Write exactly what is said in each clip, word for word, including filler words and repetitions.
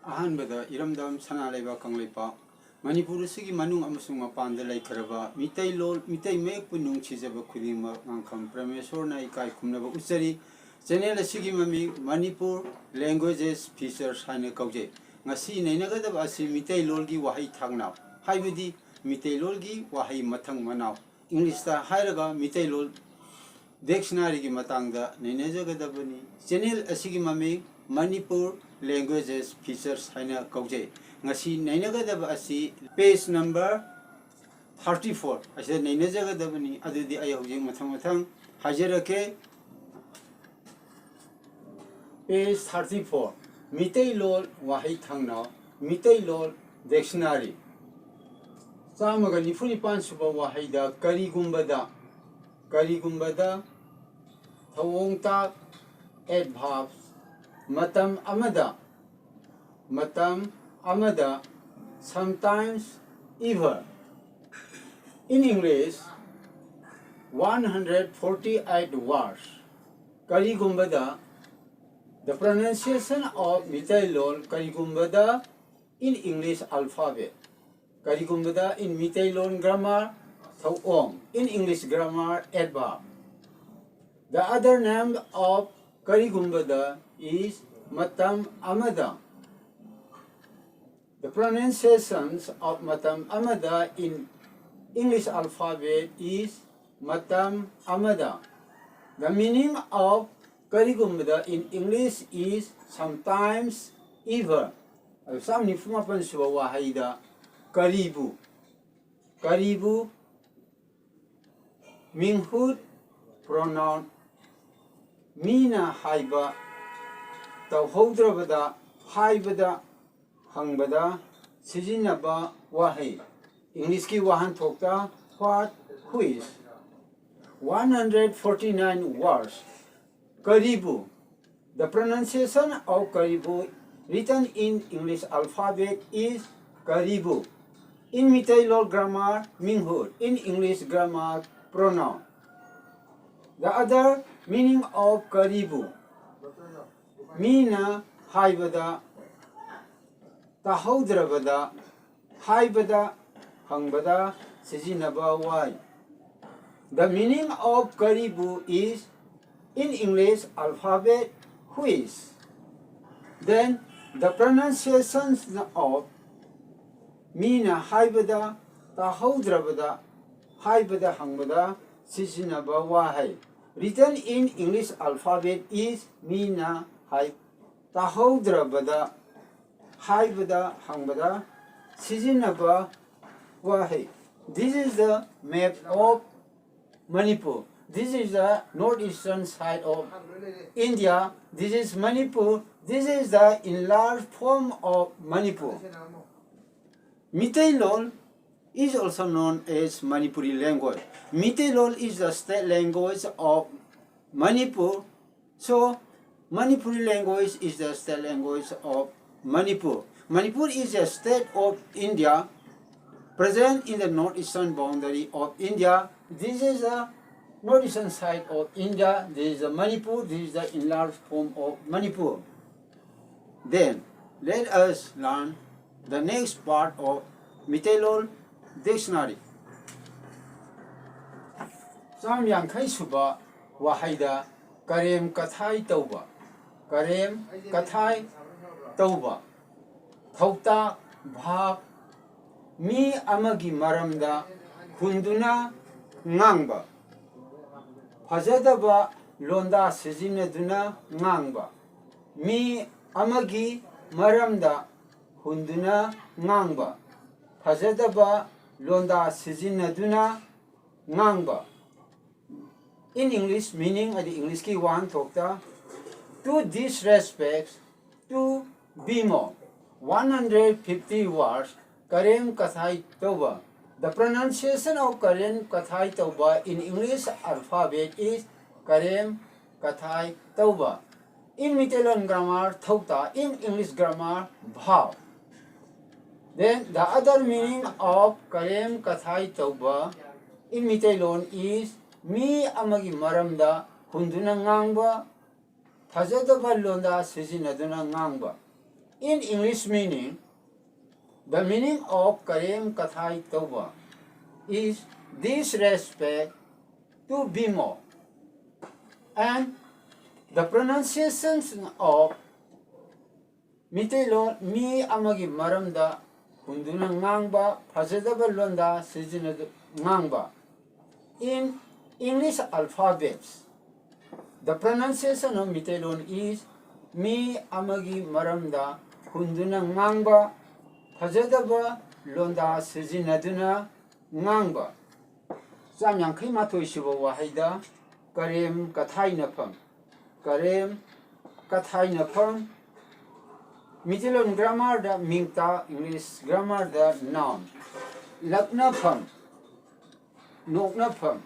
ꯑꯍꯥꯟꯕꯗ ꯏꯔꯝꯗꯝ ꯁꯅꯥ ꯂꯩꯕꯥꯛ ꯀꯪꯂꯩꯄꯥꯛ, ꯃꯅꯤꯄꯨꯔ ꯑꯁꯤꯒꯤ ꯃꯅꯨꯡ ꯑꯃꯁꯨꯡ ꯃꯄꯥꯟꯗ ꯂꯩꯈ꯭ꯔꯕ ꯃꯤꯇꯩꯂꯣꯟ, ꯃꯤꯇꯩ ꯃꯌꯦꯛꯄꯨ ꯅꯨꯡꯁꯤꯖꯕ ꯈꯨꯗꯤꯡꯃꯛ ꯉꯥꯡꯈꯝ ꯄ꯭ꯔꯃꯦꯁꯣꯔꯅ ꯏꯀꯥꯏ ꯈꯨꯝꯅꯕ ꯎꯠꯆꯔꯤ꯫ ꯆꯦꯅꯦꯜ ꯑꯁꯤꯒꯤ ꯃꯃꯤꯡ ꯃꯅꯤꯄꯨꯔ ꯂꯦꯡꯒ꯭ꯋꯦꯖꯦꯁ ꯐꯤꯆꯔꯁ ꯍꯥꯏꯅ ꯀꯧꯖꯩ꯫ ꯉꯁꯤ ꯅꯩꯅꯒꯗꯕ ꯑꯁꯤ ꯃꯤꯇꯩꯂꯣꯟꯒꯤ ꯋꯥꯍꯩ ꯊꯥꯡꯅꯥꯎ, ꯍꯥꯏꯕꯗꯤ ꯃꯤꯇꯩꯂꯣꯟꯒꯤ ꯋꯥꯍꯩ ꯃꯊꯪ ꯃꯅꯥꯎ, ꯏꯪꯂꯤꯁꯇ ꯍꯥꯏꯔꯒ ꯃꯤꯇꯩꯂꯣꯟ ꯗꯤꯛꯁꯅꯥꯔꯤꯒꯤ ꯃꯇꯥꯡꯗ ꯅꯩꯅꯖꯒꯗꯕꯅꯤ꯫ ꯆꯦꯅꯦꯜ ꯑꯁꯤꯒꯤ ꯃꯃꯤꯡ ꯃꯅꯤꯄꯨꯔ ꯂꯦꯡꯒ꯭ꯋꯦꯖꯦꯁ ꯐꯤꯆꯔꯁ ꯍꯥꯏꯅ ꯀꯧꯖꯩ꯫ ꯉꯁꯤ ꯅꯩꯅꯒꯗꯕ ꯑꯁꯤ ꯄꯦꯖ ꯅꯝꯕꯔ ꯊꯥꯔꯇꯤ ꯐꯣꯔ ꯑꯁꯤꯗ ꯅꯩꯅꯖꯒꯗꯕꯅꯤ꯫ ꯑꯗꯨꯗꯤ ꯑꯩ ꯍꯧꯖꯤꯛ ꯃꯊꯪ ꯃꯊꯪ ꯍꯥꯏꯖꯔꯛꯀꯦ꯫ ꯄꯦꯖ ꯊꯥꯔꯇꯤ ꯐꯣꯔ, ꯃꯤꯇꯩꯂꯣꯟ ꯋꯥꯍꯩ ꯊꯥꯡꯅꯥꯎ, ꯃꯤꯇꯩꯂꯣꯟ ꯗꯤꯛꯁꯅꯥꯔꯤ꯫ ꯆꯥꯝꯃꯒ ꯅꯤꯐꯨ ꯅꯤꯄꯥꯟ ꯁꯨꯕ ꯋꯥꯍꯩꯗ ꯀꯔꯤꯒꯨꯝꯕꯗ, ꯀꯔꯤꯒꯨꯝꯕꯗ, ꯊꯧꯑꯣꯡꯇꯥꯛ, adverb, ꯃꯇꯝ ꯑꯃꯗ, ꯃꯇꯝ ꯑꯃꯗ, sometimes, ever, in English, one hundred forty-eight words, ꯀꯔꯤꯒꯨꯝꯕꯗ, the pronunciation of ꯃꯤꯇꯩꯂꯣꯟ ꯀꯔꯤꯒꯨꯝꯕꯗ in English alphabet, ꯀꯔꯤꯒꯨꯝꯕꯗ in ꯃꯤꯇꯩꯂꯣꯟ grammar, ꯊꯧꯑꯣꯡ, in English grammar, adverb. The other name of ꯀꯔꯤꯒꯨꯝꯕꯗ is ꯃꯇꯝ ꯑꯃꯗ, the pronunciations of ꯃꯇꯝ ꯑꯃꯗ in English alphabet is ꯃꯇꯝ ꯑꯃꯗ. The meaning of ꯀꯔꯤꯒꯨꯝꯕꯗ in English is sometimes, ever. ꯑꯗꯨ ꯆꯥꯝ ꯅꯤꯐꯨ ꯃꯥꯄꯟ ꯁꯨꯕ ꯋꯥꯍꯩꯗ ꯀꯔꯤꯕꯨ, ꯀꯔꯤꯕꯨ, ꯃꯤꯡꯍꯨꯠ, pronoun, ꯃꯤꯅ ꯍꯥꯏꯕ, ꯇꯧꯍꯧꯗ꯭ꯔꯕꯗ ꯍꯥꯏꯕꯗ ꯍꯪꯕꯗ ꯁꯤꯖꯤꯟꯅꯕ ꯋꯥꯍꯩ꯫ ꯏꯪꯂꯤꯁꯀꯤ ꯋꯥꯍꯟꯊꯣꯛꯇ what, which, one hundred forty-nine words, ꯀꯔꯤꯕꯨ, the pronunciation of ꯀꯔꯤꯕꯨ written in English alphabet is ꯀꯔꯤꯕꯨ, in Meiteilon grammar, ꯃꯤꯡꯍꯨꯠ, in English grammar, pronoun. The other meaning of ꯀꯔꯤꯕꯨ, ꯃꯤꯅ ꯍꯥꯏꯕꯗ ꯇꯥꯍꯧꯗ꯭ꯔꯕꯗ ꯍꯥꯏꯕꯗ ꯍꯪꯕꯗ ꯁꯤꯖꯤꯟꯅꯕ ꯋꯥꯍꯩ꯫ The meaning of ꯀꯔꯤꯕꯨ is in English alphabet which. Then the pronunciations of ꯃꯤꯅ ꯍꯥꯏꯕꯗ ꯇꯥꯍꯧꯗ꯭ꯔꯕꯗ ꯍꯥꯏꯕꯗ ꯍꯪꯕꯗ ꯁꯤꯖꯤꯟꯅꯕ ꯋꯥꯍꯩ꯫ Written in English alphabet is ꯃꯤꯅ ꯍꯥꯏ ꯇꯥꯍꯧꯗ꯭ꯔꯕꯗ ꯍꯥꯏꯕꯗ ꯍꯪꯕꯗ ꯁꯤꯖꯤꯟꯅꯕ ꯋꯥꯍꯩ꯫ This is the map of Manipur. This is the northeastern side of India. This is Manipur. This is the enlarged form of Manipur. Meiteilol is also known as Manipuri language. Meiteilol is the state language of Manipur. So, Manipuri language is the state language of Manipur. Manipur is a state of India, present in the northeastern boundary of India. This is the northeastern side of India. This is the Manipur. This is the enlarged form of Manipur. Then, let us learn the next part of Meiteilol dictionary. ꯆꯥꯝ ꯌꯥꯡꯈꯩ ꯁꯨꯕ ꯋꯥꯍꯩꯗ ꯀꯔꯦꯝ ꯀꯊꯥꯏ ꯇꯧꯕ, ꯀꯔꯦꯝ ꯀꯊꯥꯏ ꯇꯧꯕ, ꯊꯧꯇꯥꯛ, ꯚꯥꯕ, ꯃꯤ ꯑꯃꯒꯤ ꯃꯔꯝꯗ ꯍꯨꯟꯗꯨꯅ ꯉꯥꯡꯕ, ꯐꯖꯗꯕ ꯂꯣꯟꯗꯥ ꯁꯤꯖꯤꯟꯅꯗꯨꯅ ꯉꯥꯡꯕ, ꯃꯤ ꯑꯃꯒꯤ ꯃꯔꯝꯗ ꯍꯨꯟꯗꯨꯅ ꯉꯥꯡꯕ, ꯐꯖꯗꯕ ꯂꯣꯟꯗꯥ ꯁꯤꯖꯤꯟꯅꯗꯨꯅ ꯉꯥꯡꯕ꯫ In English meaning ꯍꯥꯏꯗꯤ ꯏꯪꯂꯤꯁꯀꯤ ꯋꯥꯍꯟꯊꯣꯛꯇ, to disrespect, to Bimo. One hundred fifty words, ꯀꯔꯦꯝ ꯀꯊꯥꯏ ꯇꯧꯕ꯫ The pronunciation of ꯀꯔꯦꯝ ꯀꯊꯥꯏ ꯇꯧꯕ in English alphabet is ꯀꯔꯦꯝ ꯀꯊꯥꯏ ꯇꯧꯕ꯫ In Meiteilon grammar, ꯊꯧꯇꯥꯛ, in English grammar, ꯚꯥꯕ꯫ Then the other meaning of ꯀꯔꯦꯝ ꯀꯊꯥꯏ ꯇꯧꯕ in Meiteilon is ꯃꯤ ꯑꯃꯒꯤ ꯃꯔꯝꯗ ꯍꯨꯟꯗꯨꯅ ꯉꯥꯡꯕ, ꯐꯖꯗꯕ ꯂꯣꯟꯗꯥ ꯁꯤꯖꯤꯟꯅꯗꯨꯅ ꯉꯥꯡꯕ꯫ In English meaning, The meaning of ꯀꯔꯦꯝ ꯀꯊꯥꯏ ꯇꯧꯕ is disrespect to Bimo, and the pronunciation of Meiteilon ꯃꯤ ꯑꯃꯒꯤ ꯃꯔꯝꯗ ꯍꯨꯟꯗꯨꯅ ꯉꯥꯡꯕ, ꯐꯖꯗꯕ ꯂꯣꯟꯗꯥ ꯁꯤꯖꯤꯟꯅꯗꯨ ꯉꯥꯡꯕ, in English alphabets. The pronunciation of Meiteilon is ꯃꯤ ꯑꯃꯒꯤ ꯃꯔꯝꯗ ꯍꯨꯟꯗꯨꯅ ꯉꯥꯡꯕ, ꯐꯖꯗꯕ ꯂꯣꯟꯗꯥ ꯁꯤꯖꯤꯟꯅꯗꯨꯅ ꯉꯥꯡꯕ꯫ ꯆꯥꯝ ꯌꯥꯡꯈꯩ ꯃꯥꯊꯣꯏ ꯁꯨꯕ ꯋꯥꯍꯩꯗ ꯀꯔꯦꯝ ꯀꯊꯥꯏꯅꯐꯝ, ꯀꯔꯦꯝ ꯀꯊꯥꯏꯅꯐꯝ, ꯃꯤꯇꯩꯂꯣꯟ ꯒ꯭ꯔꯥꯃꯥꯔꯗ ꯃꯤꯡꯇꯥ, English ꯒ꯭ꯔꯥꯃꯥꯔꯗ noun, ꯂꯛꯅꯐꯝ, ꯅꯣꯛꯅꯐꯝ,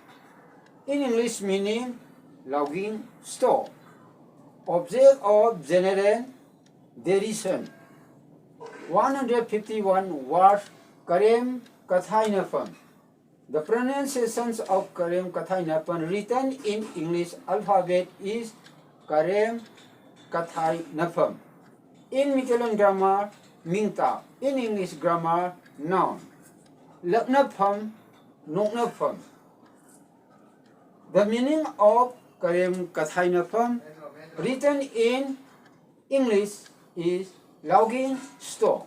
in English meaning laughing stock, object of general derision. One hundred fifty-one word ꯀꯔꯦꯝ ꯀꯊꯥꯏꯅꯐꯝ. The pronunciations of ꯀꯔꯦꯝ ꯀꯊꯥꯏꯅꯐꯝ written in English alphabet is ꯀꯔꯦꯝ ꯀꯊꯥꯏꯅꯐꯝ. In ꯃꯤꯇꯩꯂꯣꯟ ꯒ꯭ꯔꯥꯃꯥꯔ ꯃꯤꯡꯇꯥ, in English grammar noun, ꯂꯛꯅꯐꯝ, ꯅꯣꯛꯅꯐꯝ. The meaning of ꯀꯔꯦꯝ ꯀꯊꯥꯏꯅꯐꯝ written in English is laughing stock,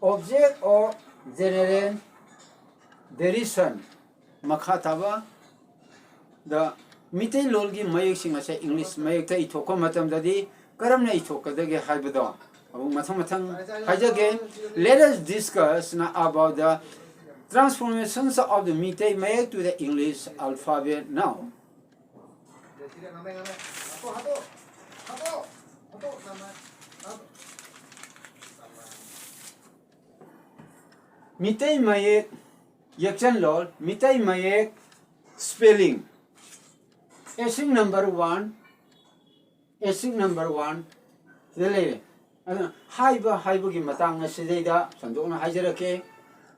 object of general derision. ꯃꯈꯥ ꯇꯥꯕ ꯗ ꯃꯤꯇꯩꯂꯣꯟꯒꯤ ꯃꯌꯦꯛꯁꯤꯡ ꯑꯁꯦ English ꯃꯌꯦꯛꯇ ꯏꯊꯣꯛꯄ ꯃꯇꯝꯗꯗꯤ ꯀꯔꯝꯅ ꯏꯊꯣꯛꯀꯗꯒꯦ ꯍꯥꯏꯕꯗꯣ ꯑꯃꯨꯛ ꯃꯊꯪ ꯃꯊꯪ ꯍꯥꯏꯖꯒꯦ. Let us discuss now about the transformations of the Meitei ꯃꯌꯦꯛ to the English alphabet now. Meitei ꯃꯌꯦꯛ ꯌꯦꯛꯆꯟꯂꯣꯜ, ꯃꯤꯇꯩ ꯃꯌꯦꯛ spelling. ꯑꯦꯁꯤꯛ number one, ꯑꯦꯁꯤꯛ number one ꯁꯤꯗ ꯂꯩꯔꯦ. ꯑꯗꯨꯅ ꯍꯥꯏꯕ ꯍꯥꯏꯕꯒꯤ ꯃꯇꯥꯡ ꯑꯁꯤꯗꯩꯗ ꯁꯟꯗꯣꯛꯅ ꯍꯥꯏꯖꯔꯛꯀꯦ.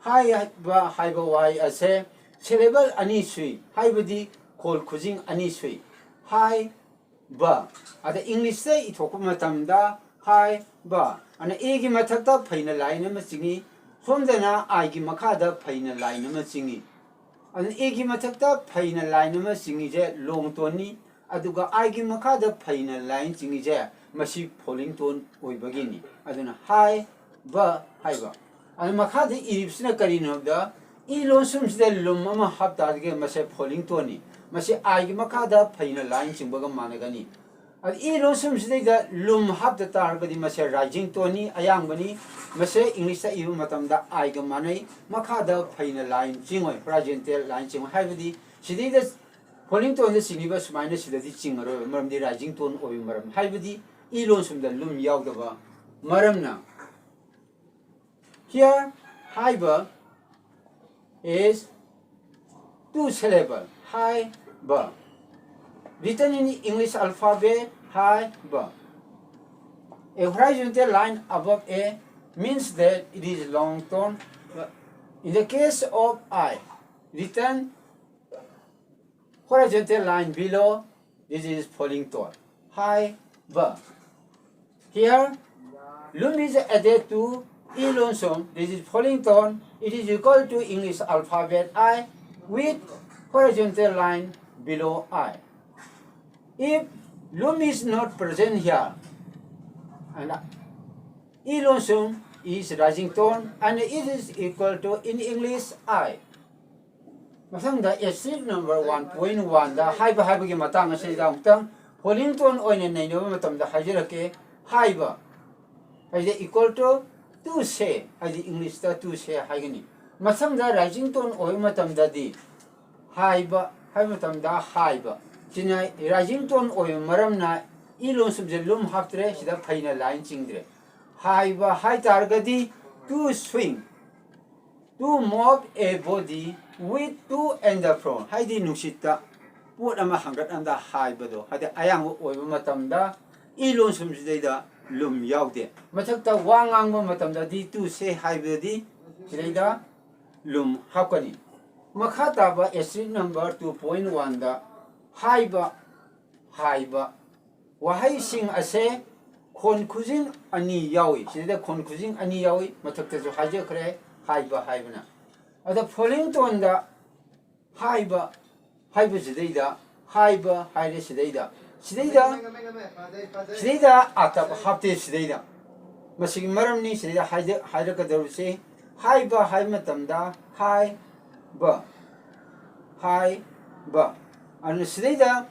ꯍꯥꯏꯕ ꯍꯥꯏꯕ ꯋꯥꯍꯩ ꯑꯁꯦ syllable ꯑꯅꯤ ꯁꯨꯏ, ꯍꯥꯏꯕꯗꯤ ꯈꯣꯜ ꯈꯨꯖꯤꯡ ꯑꯅꯤ ꯁꯨꯏ. ꯍꯥꯏ ꯕ꯫ ꯑꯗ Englishꯇ ꯏꯊꯣꯛꯄ ꯃꯇꯝꯗ ꯍꯥꯏꯕ꯫ ꯑꯗꯨꯅ ꯑꯦꯒꯤ ꯃꯊꯛꯇ ꯐꯩꯅ ꯂꯥꯏꯟ ꯑꯃ ꯆꯤꯡꯏ, ꯁꯣꯝꯗꯅ ꯑꯥꯏꯒꯤ ꯃꯈꯥꯗ ꯐꯩꯅ ꯂꯥꯏꯟ ꯑꯃ ꯆꯤꯡꯏ꯫ ꯑꯗꯨꯅ ꯑꯦꯒꯤ ꯃꯊꯛꯇ ꯐꯩꯅ ꯂꯥꯏꯟ ꯑꯃ ꯆꯤꯡꯉꯤꯁꯦ ꯂꯣꯡ ꯇꯣꯟꯅꯤ, ꯑꯗꯨꯒ ꯑꯥꯏꯒꯤ ꯃꯈꯥꯗ ꯐꯩꯅ ꯂꯥꯏꯟ ꯆꯤꯡꯉꯤꯁꯦ ꯃꯁꯤ ꯐꯣꯂꯤꯡ ꯇꯣꯟ ꯑꯣꯏꯕꯒꯤꯅꯤ꯫ ꯑꯗꯨꯅ ꯍꯥꯏꯕ ꯍꯥꯏꯕ꯫ ꯑꯗꯨ ꯃꯈꯥꯗ ꯏꯔꯤꯕꯁꯤꯅ ꯀꯔꯤꯅꯣ ꯍꯥꯏꯕꯗ, ꯏ ꯂꯣꯟꯁꯨꯝꯁꯤꯗ ꯂꯨꯝ ꯑꯃ ꯍꯥꯞ ꯇꯥꯔꯒꯗꯤ ꯃꯁꯦ ꯐꯣꯂꯤꯡ ꯇꯣꯟꯅꯤ, ꯃꯁꯤ ꯑꯥꯏꯒꯤ ꯃꯈꯥꯗ ꯐꯩꯅ ꯂꯥꯏꯟ ꯆꯤꯡꯕꯒ ꯃꯥꯟꯅꯒꯅꯤ꯫ ꯑꯗꯨ ꯏ ꯂꯣꯟꯁꯨꯝꯁꯤꯗꯩꯗ ꯂꯨꯝ ꯍꯥꯞꯇ ꯇꯥꯔꯒꯗꯤ ꯃꯁꯦ ꯔꯥꯏꯖꯤꯡ ꯇꯣꯟꯅꯤ, ꯑꯌꯥꯡꯕꯅꯤ꯫ ꯃꯁꯦ ꯏꯪꯂꯤꯁꯇ ꯏꯕ ꯃꯇꯝꯗ ꯑꯥꯏꯒ ꯃꯥꯟꯅꯩ, ꯃꯈꯥꯗ ꯐꯩꯅ ꯂꯥꯏꯟ ꯆꯤꯡꯉꯣꯏ, ꯍꯣꯔꯥꯏꯖꯦꯟꯇꯦꯜ ꯂꯥꯏꯟ ꯆꯤꯡꯉꯣꯏ꯫ ꯍꯥꯏꯕꯗꯤ ꯁꯤꯗꯩꯗ ꯐꯣꯂꯤꯡ ꯇꯣꯟꯗ ꯆꯤꯡꯉꯤꯕ ꯁꯨꯃꯥꯏꯅ ꯁꯤꯗꯗꯤ ꯆꯤꯡꯉꯔꯣꯏꯕ, ꯃꯔꯝꯗꯤ ꯔꯥꯏꯖꯤꯡ ꯇꯣꯟ ꯑꯣꯏꯕ ꯃꯔꯝ, ꯍꯥꯏꯕꯗꯤ ꯏ ꯂꯣꯟꯁꯨꯝꯗ ꯂꯨꯝ ꯌꯥꯎꯗꯕ ꯃꯔꯝꯅ꯫ Here, ꯍꯥꯏꯕ is two syllable, ꯍꯥꯏꯕ꯫ Written in English alphabet, ꯍꯥꯏꯕ꯫ A horizontal line above A means that it is long tone. In the case of I, written horizontal line below, this is falling tone, ꯍꯥꯏꯕ꯫ Here, ꯂꯨꯝ is added to ꯏ ꯂꯣꯟꯁꯨꯝ, this is falling tone, it is equal to English alphabet I with horizontal line below I. If ꯂꯨꯝ is not present here, and ꯏ ꯂꯣꯟꯁꯨꯝ is rising tone and it is equal to in English I. ꯃꯊꯪꯗ ꯑꯦꯁꯇ꯭ꯔꯤꯛ number one point ꯋꯥꯟꯗ ꯍꯥꯏꯕ ꯍꯥꯏꯕꯒꯤ ꯃꯇꯥꯡ ꯑꯁꯤꯗ ꯑꯃꯨꯛꯇꯪ ꯐꯣꯂꯤꯡ ꯇꯣꯟ ꯑꯣꯏꯅ ꯅꯩꯅꯕ ꯃꯇꯝꯗ ꯍꯥꯏꯖꯔꯛꯀꯦ꯫ ꯍꯥꯏꯕ ꯍꯥꯏꯗꯤ equal to to say, ꯍꯥꯏꯗꯤ ꯏꯪꯂꯤꯁꯇ to say ꯍꯥꯏꯒꯅꯤ꯫ ꯃꯊꯪꯗ ꯔꯥꯏꯖꯤꯡ ꯇꯣꯟ ꯑꯣꯏꯕ ꯃꯇꯝꯗꯗꯤ ꯍꯥꯏꯕ ꯍꯥꯏꯕ ꯃꯇꯝꯗ ꯍꯥꯏꯕ꯫ ꯁꯤꯅ ꯔꯥꯏꯖꯤꯡ ꯇꯣꯟ ꯑꯣꯏꯕ ꯃꯔꯝꯅ ꯏ ꯂꯣꯟꯁꯨꯝꯁꯦ ꯂꯨꯝ ꯍꯥꯞꯇ꯭ꯔꯦ, ꯁꯤꯗ ꯐꯩꯅ ꯂꯥꯏꯟ ꯆꯤꯡꯗ꯭ꯔꯦ꯫ ꯍꯥꯏꯕ ꯍꯥꯏ ꯇꯥꯔꯒꯗꯤ to swing, to move a body with to and fro, ꯍꯥꯏꯗꯤ ꯅꯨꯡꯁꯤꯠꯇ ꯄꯣꯠ ꯑꯃ ꯍꯪꯒꯠ ꯍꯟꯗ ꯍꯥꯏꯕꯗꯣ, ꯍꯥꯏꯗꯤ ꯑꯌꯥꯡꯕ ꯑꯣꯏꯕ ꯃꯇꯝꯗ ꯏ ꯂꯣꯟꯁꯨꯝꯁꯤꯗꯩꯗ ꯂꯨꯝ ꯌꯥꯎꯗꯦ꯫ ꯃꯊꯛꯇ ꯋꯥ ꯉꯥꯡꯕ ꯃꯇꯝꯗꯗꯤ to say ꯍꯥꯏꯕꯗꯗꯤ ꯁꯤꯗꯩꯗ ꯂꯨꯝ ꯍꯥꯞꯀꯅꯤ꯫ ꯃꯈꯥ ꯇꯥꯕ ꯑꯦꯁꯇ꯭ꯔꯤꯛ ꯅꯝꯕꯔ ꯇꯨ ꯄꯣꯏꯟ ꯋꯥꯟꯗ ꯍꯥꯏꯕ, ꯍꯥꯏꯕ ꯋꯥꯍꯩꯁꯤꯡ ꯑꯁꯦ ꯈꯣꯟ ꯈꯨꯖꯤꯡ ꯑꯅꯤ ꯌꯥꯎꯏ꯫ ꯁꯤꯗꯩꯗ ꯈꯣꯟ ꯈꯨꯖꯤꯡ ꯑꯅꯤ ꯌꯥꯎꯏ, ꯃꯊꯛꯇꯁꯨ ꯍꯥꯏꯖꯈ꯭ꯔꯦ, ꯍꯥꯏꯕ ꯍꯥꯏꯕꯅ꯫ ꯑꯗ falling tone ꯗ ꯍꯥꯏꯕ ꯍꯥꯏꯕꯁꯤꯗꯩꯗ, ꯍꯥꯏꯕ ꯍꯥꯏꯔꯦ ꯁꯤꯗꯩꯗ, ꯁꯤꯗꯩꯗ, ꯁꯤꯗꯩꯗ ꯑꯇꯞ ꯍꯥꯞꯇꯦ ꯁꯤꯗꯩꯗ꯫ ꯃꯁꯤꯒꯤ ꯃꯔꯝꯅꯤ ꯁꯤꯗꯩꯗ ꯍꯥꯏꯖ-, ꯍꯥꯏꯔꯛꯀꯗꯧꯔꯤꯁꯤ꯫ ꯍꯥꯏꯕ ꯍꯥꯏꯕ ꯃꯇꯝꯗ ꯍꯥꯏꯕ, ꯍꯥꯏꯕ꯫ ꯑꯗꯨꯅ ꯁꯤꯗꯩꯗ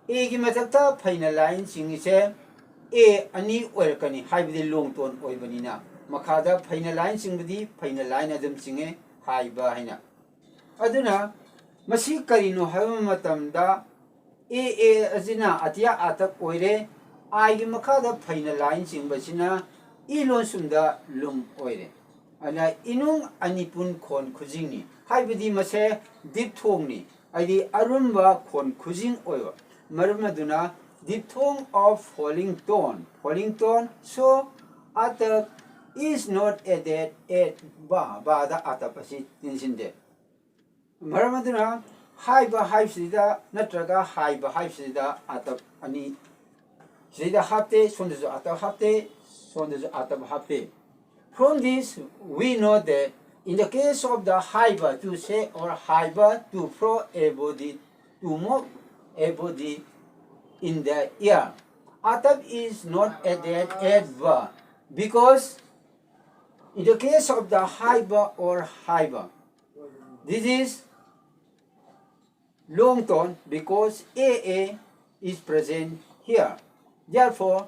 A ꯒꯤ ꯃꯊꯛꯇ ꯐꯩꯅ line ꯆꯤꯡꯉꯤꯁꯦ A ꯑꯅꯤ ꯑꯣꯏꯔꯛꯀꯅꯤ, ꯍꯥꯏꯕꯗꯤ long tone ꯑꯣꯏꯕꯅꯤꯅ꯫ ꯃꯈꯥꯗ ꯐꯩꯅ line ꯆꯤꯡꯕꯗꯤ ꯐꯩꯅ line ꯑꯗꯨꯝ ꯆꯤꯡꯉꯦ, ꯍꯥꯏꯕ ꯍꯥꯏꯅ꯫ ꯑꯗꯨꯅ ꯃꯁꯤ ꯀꯔꯤꯅꯣ ꯍꯥꯏꯕ ꯃꯇꯝꯗ, A A ꯑꯁꯤꯅ ꯑꯇꯤꯌꯥ ꯑꯇꯞ ꯑꯣꯏꯔꯦ, I ꯒꯤ ꯃꯈꯥꯗ ꯐꯩꯅ line ꯆꯤꯡꯕꯁꯤꯅ ꯏ ꯂꯣꯟꯁꯨꯝꯗ ꯂꯨꯝ ꯑꯣꯏꯔꯦ꯫ ꯑꯗꯨꯅ ꯏꯅꯨꯡ ꯑꯅꯤꯄꯨꯟ ꯈꯣꯟ ꯈꯨꯖꯤꯡꯅꯤ, ꯍꯥꯏꯕꯗꯤ ꯃꯁꯦ diphthong ꯅꯤ, ꯍꯥꯏꯗꯤ ꯑꯔꯨꯝꯕ ꯈꯣꯟ ꯈꯨꯖꯤꯡ ꯑꯣꯏꯕ꯫ ꯃꯔꯝ ꯑꯗꯨꯅ diphthong of falling tone, falling tone, so ꯑꯇꯞ is not added at ꯕ, ꯕꯥꯗ ꯑꯇꯞ ꯑꯁꯤ ꯇꯤꯟꯁꯤꯟꯗꯦ꯫ ꯃꯔꯝ ꯑꯗꯨꯅ ꯍꯥꯏꯕ ꯍꯥꯏꯕꯁꯤꯗ ꯅꯠꯇ꯭ꯔꯒ ꯍꯥꯏꯕ ꯍꯥꯏꯕꯁꯤꯗ ꯑꯇꯞ ꯑꯅꯤ ꯁꯤꯗ ꯍꯥꯞꯇꯦ, ꯁꯣꯝꯗꯁꯨ ꯑꯇꯞ ꯍꯥꯞꯇꯦ, ꯁꯣꯝꯗꯁꯨ ꯑꯇꯞ ꯍꯥꯞꯇꯦ꯫ From this we know that in the case of the ꯍꯥꯏꯕ to say or ꯍꯥꯏꯕ to throw a body, to move a body in the air, ꯑꯇꯞ is not added at ꯕ, because in the case of the ꯍꯥꯏꯕ or ꯍꯥꯏꯕ, this is long tone because A A is present here. Therefore,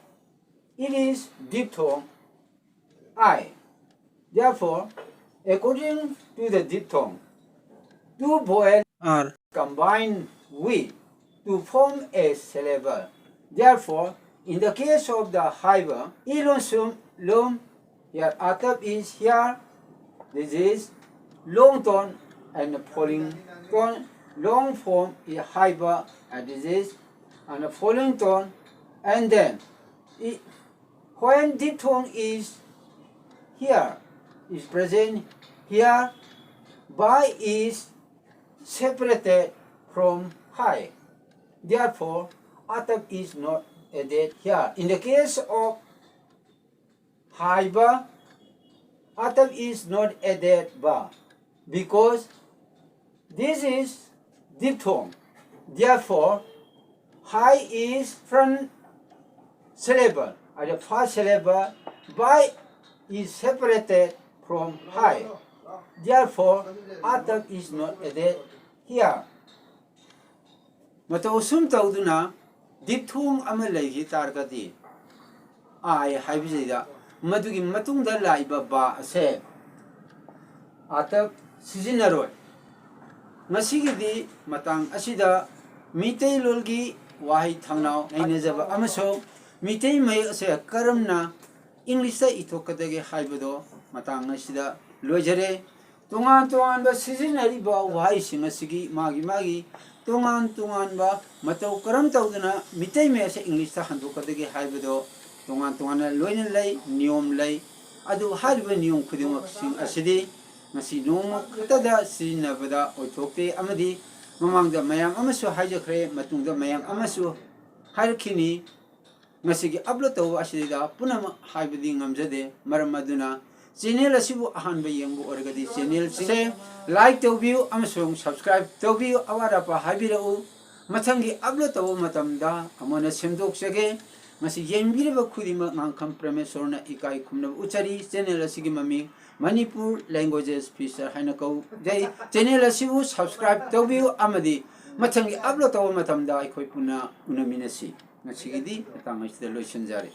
it is diphthong I. Therefore, according to the diphthong, two vowels are combined with to form a syllable. Therefore, in the case of the high verb, ilonsum lum, here atap is here, this is long tone and falling tone, long form is high verb, and this is and falling tone, and then it, when diphthong is here, is present here, by is separated from high. Therefore, atap is not added here. In the case of high ba, atap is not added ba, because this is diphthong. Therefore, high is front syllable, or the first syllable, ba is separated from high. Therefore, atap is not added here. ꯃꯇꯧ ꯑꯁꯨꯝ ꯇꯧꯗꯨꯅ diphthong ꯑꯃ ꯂꯩꯈꯤ ꯇꯥꯔꯒꯗꯤ, I ꯍꯥꯏꯕꯁꯤꯗ ꯃꯗꯨꯒꯤ ꯃꯇꯨꯡꯗ ꯂꯥꯛꯏꯕ ꯕꯥ ꯑꯁꯦ ꯑꯇꯞ ꯁꯤꯖꯤꯟꯅꯔꯣꯏ꯫ ꯉꯁꯤꯒꯤꯗꯤ ꯃꯇꯥꯡ ꯑꯁꯤꯗ ꯃꯤꯇꯩꯂꯣꯟꯒꯤ ꯋꯥꯍꯩ ꯊꯧꯅꯥꯎ ꯅꯩꯅꯖꯕ ꯑꯃꯁꯨꯡ ꯃꯤꯇꯩ ꯃꯌꯦꯛ ꯑꯁꯦ ꯀꯔꯝꯅ ꯏꯪꯂꯤꯁꯇ ꯏꯊꯣꯛꯀꯗꯒꯦ ꯍꯥꯏꯕꯗꯣ ꯃꯇꯥꯡ ꯑꯁꯤꯗ ꯂꯣꯏꯖꯔꯦ꯫ ꯇꯣꯉꯥꯟ ꯇꯣꯉꯥꯟꯕ ꯁꯤꯖꯤꯟꯅꯔꯤꯕ ꯋꯥꯍꯩꯁꯤꯡ ꯑꯁꯤꯒꯤ ꯃꯥꯒꯤ ꯃꯥꯒꯤ ꯇꯣꯉꯥꯟ ꯇꯣꯉꯥꯟꯕ ꯃꯇꯧ ꯀꯔꯝ ꯇꯧꯗꯨꯅ ꯃꯤꯇꯩ ꯃꯌꯦꯛ ꯑꯁꯤ ꯏꯪꯂꯤꯁꯇ ꯍꯟꯗꯣꯛꯀꯗꯒꯦ ꯍꯥꯏꯕꯗꯣ ꯇꯣꯉꯥꯟ ꯇꯣꯉꯥꯟꯅ ꯂꯣꯏꯅ ꯂꯩ, ꯅꯤꯌꯣꯝ ꯂꯩ꯫ ꯑꯗꯨ ꯍꯥꯏꯔꯤꯕ ꯅꯤꯌꯣꯝ ꯈꯨꯗꯤꯡꯃꯛꯁꯤꯡ ꯑꯁꯤꯗꯤ ꯉꯁꯤ ꯅꯣꯡꯃ ꯈꯛꯇꯗ ꯁꯤꯖꯤꯟꯅꯕꯗ ꯑꯣꯏꯊꯣꯛꯇꯦ ꯑꯃꯗꯤ ꯃꯃꯥꯡꯗ ꯃꯌꯥꯝ ꯑꯃꯁꯨ ꯍꯥꯏꯖꯈ꯭ꯔꯦ, ꯃꯇꯨꯡꯗ ꯃꯌꯥꯝ ꯑꯃꯁꯨ ꯍꯥꯏꯔꯛꯈꯤꯅꯤ꯫ ꯉꯁꯤꯒꯤ upload ꯇꯧꯕ ꯑꯁꯤꯗ ꯄꯨꯝꯅꯃꯛ ꯍꯥꯏꯕꯗꯤ ꯉꯝꯖꯗꯦ꯫ ꯃꯔꯝ ꯑꯗꯨꯅ channel ꯑꯁꯤꯕꯨ ꯑꯍꯥꯟꯕ ꯌꯦꯡꯕ ꯑꯣꯏꯔꯒꯗꯤ channel ꯁꯦ like ꯇꯧꯕꯤꯌꯨ ꯑꯃꯁꯨꯡ subscribe ꯇꯧꯕꯤꯌꯨ꯫ ꯑꯋꯥꯠ ꯑꯄꯥ ꯍꯥꯏꯕꯤꯔꯛꯎ꯫ ꯃꯊꯪꯒꯤ upload ꯇꯧꯕ ꯃꯇꯝꯗ ꯑꯃꯨꯛ ꯍꯟꯅ ꯁꯦꯝꯗꯣꯛꯆꯒꯦ꯫ ꯉꯁꯤ ꯌꯦꯡꯕꯤꯔꯤꯕ ꯈꯨꯗꯤꯡꯃꯛ ꯉꯥꯡꯈꯝ ꯄ꯭ꯔꯃꯦꯁꯣꯔꯅ ꯏꯀꯥꯏ ꯈꯨꯝꯅꯕ ꯎꯠꯆꯔꯤ꯫ Channel ꯑꯁꯤꯒꯤ ꯃꯃꯤꯡ Manipur Languages Feature ꯍꯥꯏꯅ ꯀꯧꯖꯩ꯫ Channel ꯑꯁꯤꯕꯨ subscribe ꯇꯧꯕꯤꯌꯨ ꯑꯃꯗꯤ ꯃꯊꯪꯒꯤ upload ꯇꯧꯕ ꯃꯇꯝꯗ ꯑꯩꯈꯣꯏ ꯄꯨꯟꯅ ꯎꯅꯃꯤꯟꯅꯁꯤ꯫ ꯉꯁꯤꯒꯤꯗꯤ ꯃꯇꯥꯡ ꯑꯁꯤꯗ ꯂꯣꯏꯁꯤꯟꯖꯔꯦ꯫